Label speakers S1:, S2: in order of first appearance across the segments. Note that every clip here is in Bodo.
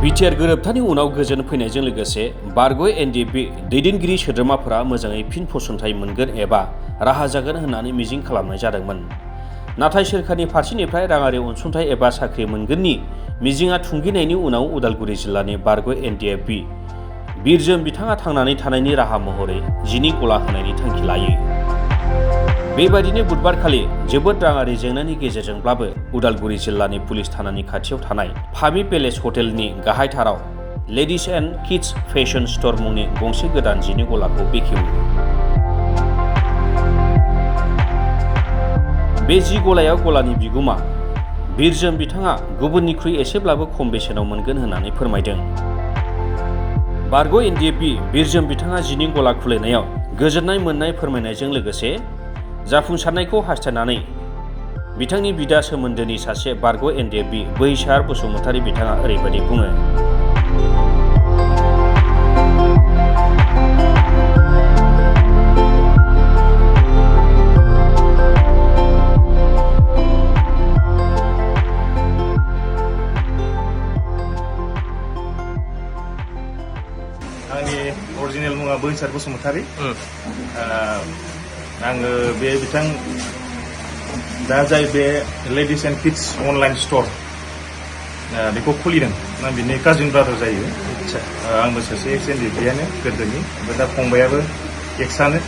S1: बिटिआर गोरोबथानि उनाव गोजोन फैनायजों लोगोसे बारग' एनडिएफबि दैदेनगिरि सोद्रोमाफोरा मोजाङै फिन फसंथाइ मोनगोन एबा राहा जागोन होननानै मिजिं खालामनाय जादोंमोन। नाथाय सोरखारनि फारसेनिफ्राय राङारि अनसुंथाइ एबा साख्रि मोनगोननि मिजिंआ थुंगिनायनि उनाव उदालगुरि जिल्लानि बारग' एनडिएफबि बिरजों बिथाङा थांनानै थानायनि राहा महरै जिनि गला होनायनि थांखि लायो। बेबायदिनो बुधबारखालि जोबोद राङारि जेंनानि गेजेरजोंब्लाबो उदालगुरि जिल्लानि पुलिस थानानि खाथियाव थानाय फामि पेलेस हटेलनि गाहायथाराव ladies and kids fashion store मुंनि गंसे गोदान जिनि गलाखौ बेखेवो। बे जि गलायाव गलानि बिगुमा बिरजों बिथाङा गुबुननिख्रुइ एसेब्लाबो खम बेसेनाव मोनगोन होननानै फोरमायदों। बारग' एनडिएफबि बिरजों बिथाङा जिनि गला खुलिनायाव गोजोननाय मोननाय फोरमायनायजों लोगोसे जाफुंसारनायखौ हास्थायनानै बिथांनि बिदा सोमोन्दोनि सासे बारग' एनडिएफबि बैसार बसुमतारी बिथाङा ओरैबायदि बुङो।
S2: आंनि अरिजिनेल मुङा बैसार बसुमतारी। आङो बे बिथां दा जाय बे ladies and kids online store बेखौ खुलिदों आं बिनि काजिन ब्रादार जायो। आंबो सासे एक्स एनडिएफबिआनो गोदोनि, ओमफ्राय दा फंबायाबो एक्सआनो।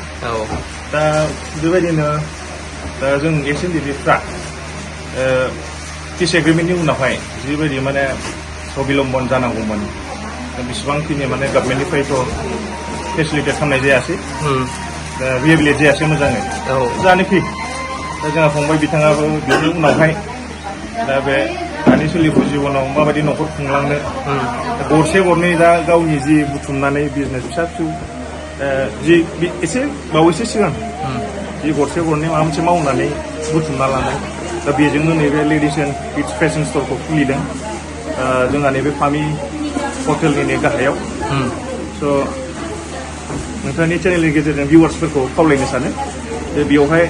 S2: दा बेबायदिनो जों एक्स एनडिएफबिफ्रा पिस एग्रिमेन्टनि उनावहाय जिबायदि माने सबिलम्बन जानांगौमोन बेसेबांखिनि माने गभर्नमेन्टनिफ्रायथ' फेसिलिटेट खालामनाय जायासै, रिहेबिलिट जायासै मोजाङै जानोखि दा जोंहा फंबाय बिथाङाबो बिनि उनावहाय दा बे दानि सोलिफु जिबनाव माबायदि न'खर खुंलांनो गरसे गरनै दा गावनि जि बुथुमनानै बिजनेस फिसा फिसौ जि एसे बावैसो सिगां जि गरसे गरनै माबा मोनसे मावनानै बुथुमना लानाय, दा बेजोंनो नैबे लेडिज एन्ड किड्स फेशन स्ट'रखौ खुलिदों जोंहा नैबे फामि हटेलनि गाहायाव। स' नोंथांनि चेनेलनि गेजेरजों भिउवार्सफोरखौ खावलायनो सानो जे बेयावहाय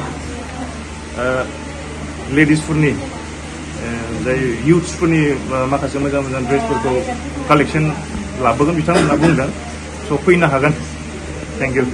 S2: लेडिसफोरनि जाय इउथ्सफोरनि माखासे मोजां मोजां ड्रेसफोरखौ कालेक्सन लाबोगोन बिथांमोनहा बुंदों। स' फैनो हागोन। Thank you.